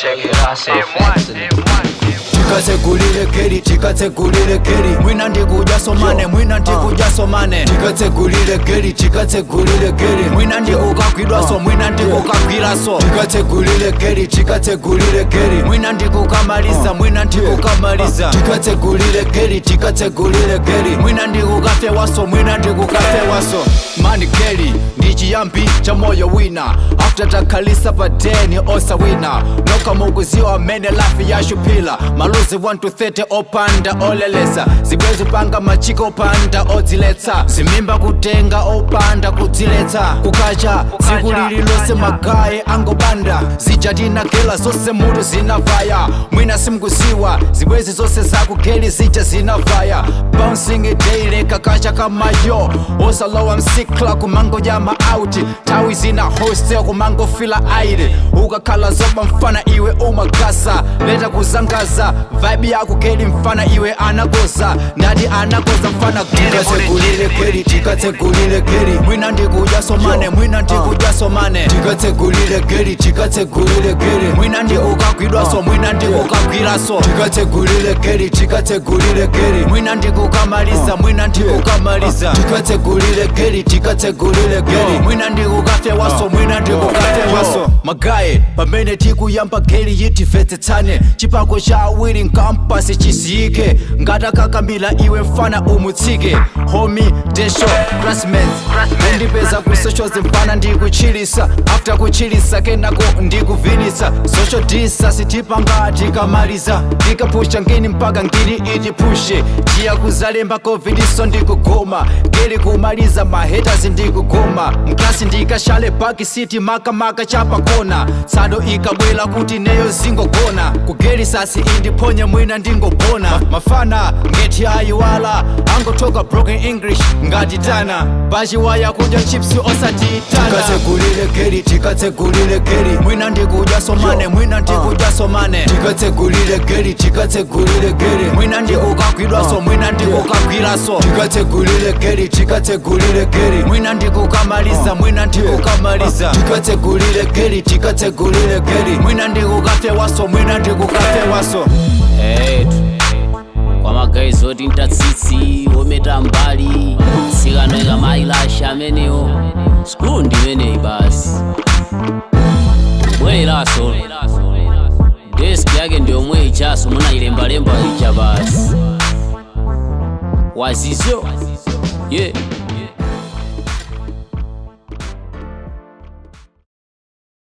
Check it out, say facts in it. Tikatsegulile geri, tikatsegulile geri, mwina ndikudyaso mane, mwina ndikudyaso mane. Tikatsegulile geri, tikatsegulile geri, mwina ndikukagwidwaso, mwina ndikukagwiraso. Tikatsegulile geri, tikatsegulile geri, mwina ndikukamaliza, mwina ndikukamaliza. Tikatsegulile geri, tikatsegulile geri, mwina ndikukafewaso, mwina ndikukafewaso. Mani geri ndi chiyambi cha moyo wina, after takhalisa pa deni osawina. Nokha mukuziwa amene life yashuphila, maluzi 1 to 30 opanda olelesa, zibwezi panga machiko opanda odziletsa, zimimba kutenga opanda kudziletsa. Kukacha tsiku lililonse magaye angobanda, zija tinagela zonse mutu zinavaya. Mwina simkuziwa zibwezi zonse zakugeli zija zinavaya. Bouncing daily kakacha kamayo, osalowa msikla kumango ya maauti, nthawi zina hostel kumango fila aire. Ukakhala zoba mfana iwe umagasa, leta kuzangaza vibe yako geli mfana iwe anakoza, ndati anakoza mfana. Tikatsegulile geli, tikatsegulile geli, mwina ndikudyaso mane, mwina ndikudyaso mane. Tikatsegulile geli, tikatsegulile geli, mwina ndikukagwidwaso, mwina ndikukagwiraso. Tikatsegulile geli, tikatsegulile geli, mwina ndikukamaliza, mwina ndikukamaliza. Tikatsegulile geli, tikatsegulile geli, mwina ndikukafewaso, mwina ndikukafewaso. Magaye pamene tikuyamba geli yitimvetsetsane, chipako cha awiri nkampasi chisiyike, ngatakakamila iwe mfana umutsike. Homi desho classmates undipeza ku socials mfana ndikuchilisa, after kuchilisa kenako ndikuvinisa. Social distance tipanga tikamaliza, ndikapusha ngini mpaka ngini itipushe, chiya kuzalemba covidiso ndikugoma geli kumaliza mahaters ndikugoma mklasi ndikashale baki city makamaka chapakona tsado ikabwela kuti neyo zingogona kugeli sasi indiphonye mwina ndingogona. Mafana ngeti ayiwala angotoka broken English ngati tana pachiwaya kudya chips osatitana. Tikatsegulile geli, tikatsegulile geli, mwina ndikudyaso mane, mwina ndikudyaso mane. Tikatsegulile geli, tikatsegulile geli, mwina ndikukagwidwaso, mwina ndikukagwiraso. Tikatsegulile geli, tikatsegulile geli, mwina ndikukamaliza, mwina ndikukamaliza. Tikatsegulile geli, tikatsegulile geli, mwina ndikukafewaso, mwina ndikukafewaso. Etu kwa magayizi oti ntatsitsi ometa mbali sikanoika mayilasha amenewo skulu ndimeneyi basi bwereraso deski yake ndiyomwe ichaso munayilembalemba ija basi wazizo ye yeah.